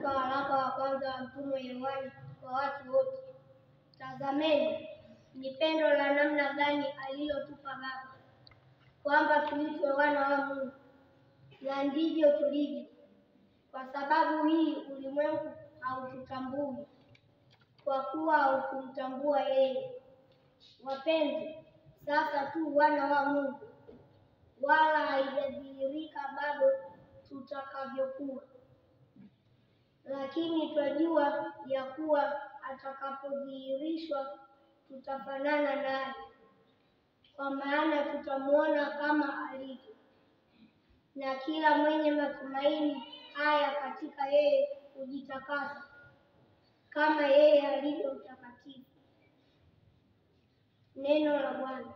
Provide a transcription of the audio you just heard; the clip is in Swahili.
katika waraka wa kwanza wa Mtume Yohane kwa watu wote. Tazameni ni pendo la namna gani alilotupa Baba, kwamba tuitwe wana wa Mungu, na ndivyo tulivyo. Kwa sababu hii ulimwengu haututambui, kwa kuwa haukumtambua yeye. Wapenzi, sasa tu wana wa Mungu, wala haijadhihirika bado tutakavyokuwa, lakini twajua ya kuwa atakapodhihirishwa tutafanana naye, kwa maana tutamwona kama alivyo. Na kila mwenye matumaini haya katika yeye hujitakasa kama yeye alivyo mtakatifu. Neno la Bwana.